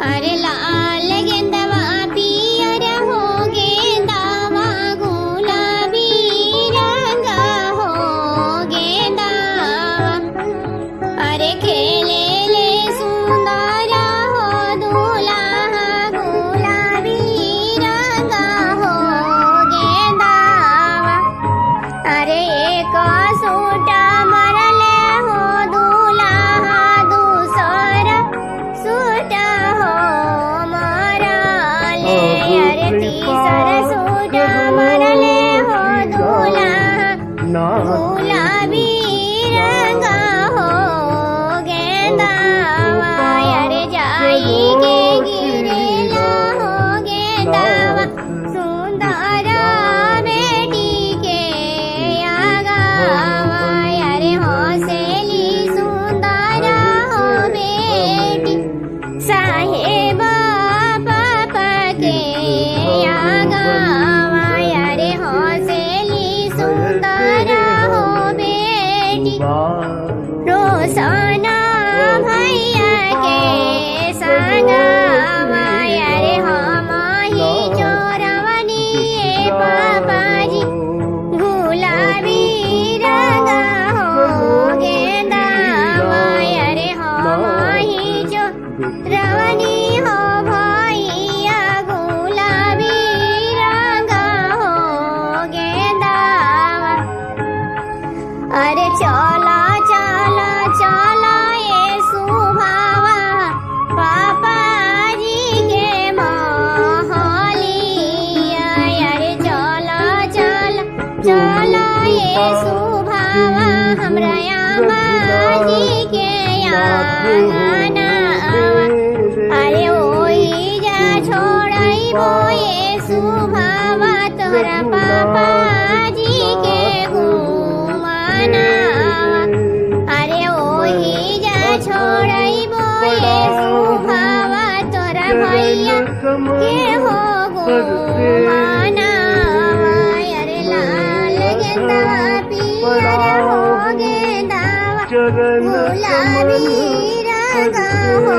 अरे लाल गेंदवा पियर हो गेंदावा गुलाबी रंग हो गेंदावा। अरे खेले ले सुंदर हो दूल्हा गुलाबी रंग हो गेंदावा। अरे एक सूटा मरले हो दूल्हा दूसरा सूटा हो मरले। अरे तीसरा सूटा मरले हो दूल्हा गुलाबी रंग हो गेंदावा। अरे जाई के गिरेला हो गेंदावा सुंदर बेटी के आगावा। अरे हौसली सुंदर हो बेटी साहेब पापा के आगावा। अरे हौसली सुंदर हो बेटी रोशना भैया के संगावा। अरे हम ही चोरवनी पापा जी गुलाबी रंग हो गेंदावा। अरे हम ही चोरवनी हो भैया गुलाबी रंग हो गेंदावा। अरे चला चला चला ये सुभावा पापा जी के महलिया। अरे चला चला चला ये सुभावा हमरा अम्मा जी के आंगनावा। अरे ओही जा छोड़ाइबो ये सुभावा तोरा पापा जी के घुमानावा। अरे ओही जा छोड़ाइबो ये सुभावा तोरा भैया के हो घुमानावा। अरे लाल गेंदावा पियर हो गेंदावा गुलाबी रंग हो